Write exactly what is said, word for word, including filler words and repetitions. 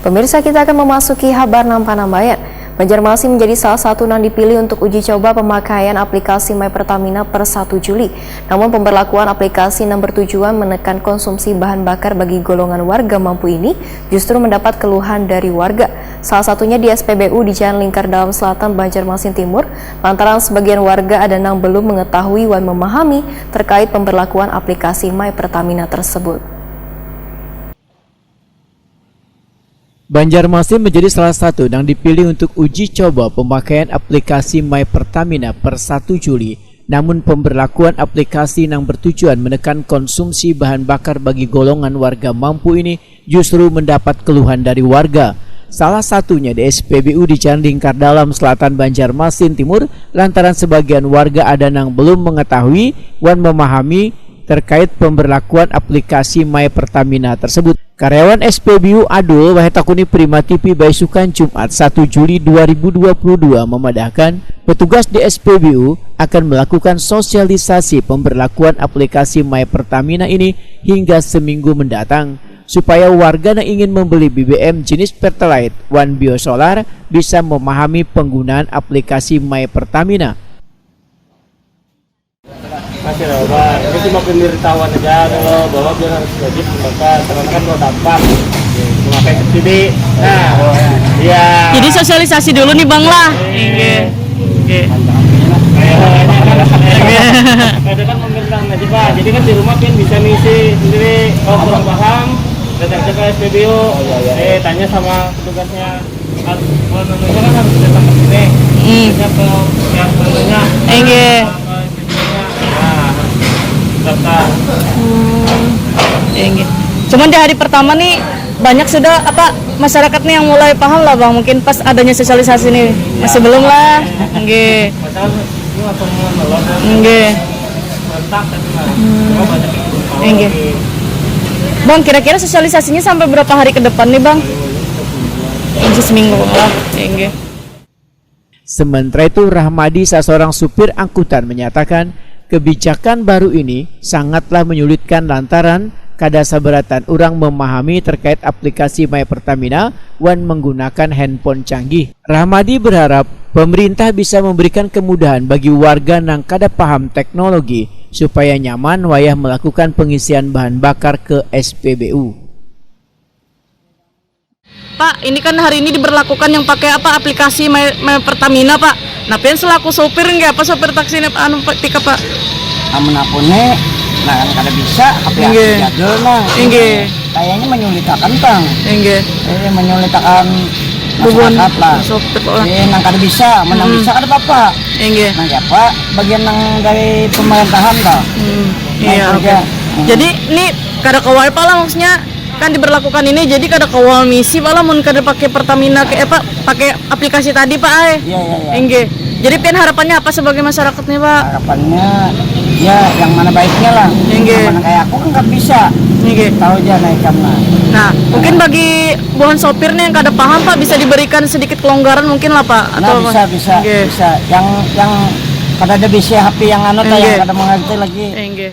Pemirsa, kita akan memasuki habar nang panambayan. Banjarmasin menjadi salah satu nang dipilih untuk uji coba pemakaian aplikasi My Pertamina per satu Juli. Namun, pemberlakuan aplikasi nang bertujuan menekan konsumsi bahan bakar bagi golongan warga mampu ini justru mendapat keluhan dari warga. Salah satunya di S P B U di Jalan Lingkar Dalam Selatan, Banjarmasin Timur, lantaran sebagian warga ada nang belum mengetahui wan memahami terkait pemberlakuan aplikasi My Pertamina tersebut. Banjarmasin menjadi salah satu nang dipilih untuk uji coba pemakaian aplikasi My Pertamina per satu Juli. Namun, pemberlakuan aplikasi nang bertujuan menekan konsumsi bahan bakar bagi golongan warga mampu ini justru mendapat keluhan dari warga. Salah satunya di S P B U di Jalan Lingkar Dalam Selatan, Banjarmasin Timur, lantaran sebagian warga ada nang belum mengetahui wan memahami terkait pemberlakuan aplikasi My Pertamina tersebut. Karyawan S P B U Adul, wahetakuni Prima T V baisukan Jumat satu Juli dua ribu dua puluh dua, memadahkan petugas di S P B U akan melakukan sosialisasi pemberlakuan aplikasi My Pertamina ini hingga seminggu mendatang, supaya warga yang ingin membeli B B M jenis Pertalite wan Biosolar bisa memahami penggunaan aplikasi My Pertamina. Masih ada, Pak. Ini cuma pemberitahuan aja dulu bahwa biar harus wajib membakar, karena kan roda empat memakai subsidi. Nah, iya. Jadi sosialisasi dulu nih, Bang, lah. Inggih. Inggih. Ada kan pemberitahuan aja, Pak. Jadi kan di rumah pian bisa ngisi sendiri. Kalau kurang paham, datang aja ke S P B U. Eh, tanya sama petugasnya. Kalau Indonesia kan harus datang ke sini. Hmm. Biasanya ke yang tentunya Inggih. ke S P B U-nya. Nah, harus daftar. Inggih. Cuman di hari pertama nih banyak sudah apa masyarakat nih yang mulai paham lah, Bang, mungkin pas adanya sosialisasi nih. Masih belum lah. Inggih. Padahal ini langsung melon dan Inggih. serentak tadi lah. Cuma banyak yang belum tahu Inggih. lagi. Bang, kira-kira sosialisasinya sampai berapa hari ke depan nih, Bang? Insya seminggu lah. Inggih. Sementara itu, Rahmadi, salah seorang supir angkutan, menyatakan kebijakan baru ini sangatlah menyulitkan lantaran kada sabaratan urang memahami terkait aplikasi My Pertamina wan menggunakan handphone canggih. Rahmadi berharap pemerintah bisa memberikan kemudahan bagi warga nang kada paham teknologi supaya nyaman wayah melakukan pengisian bahan bakar ke S P B U. Pak, ini kan hari ini diberlakukan yang pakai apa, aplikasi My, My Pertamina, Pak. Nah, pian selaku sopir nggih, apa sopir taksi ini, anu, Pak, pickup, Pak? Amun aku nih, nah kan kada bisa, HP aku Inggih. jadul nah. Inggih. Kayaknya menyulitakan, Bang. Inggih. Eh, menyulitakan Bubuhan masyarakat lah. Sopir, Pak. Eh, nang kada bisa, menang Hmm. bisa kada apa-apa. Inggih. Nang apa, bagian nang dari pemerintahan, Bang. Hmm. Nah, Iya, itu oke. aja. Hmm. Jadi, ini kada kawal, Pak, lah, maksudnya kan diberlakukan ini, jadi kada kawal misi, Pak, lah, mun kada pakai Pertamina, ke, eh, Pak, pakai aplikasi tadi, Pak, ai. Iya, iya, iya. Inggih. Jadi, pian harapannya apa sebagai masyarakat nih, Pak? Harapannya, ya, yang mana baiknya lah. Inggih. Yang mana kayak aku kan nggak bisa. Inggih. Tahu aja naik kan lah. Nah, mungkin bagi buhan sopir nih yang kada paham, Pak, bisa diberikan sedikit kelonggaran mungkin lah, Pak, Nah, atau bisa, bisa, Inggih. bisa. Yang yang kada ada bisi HP yang anu, tah, Inggih. yang kada mengerti lagi. Inggih.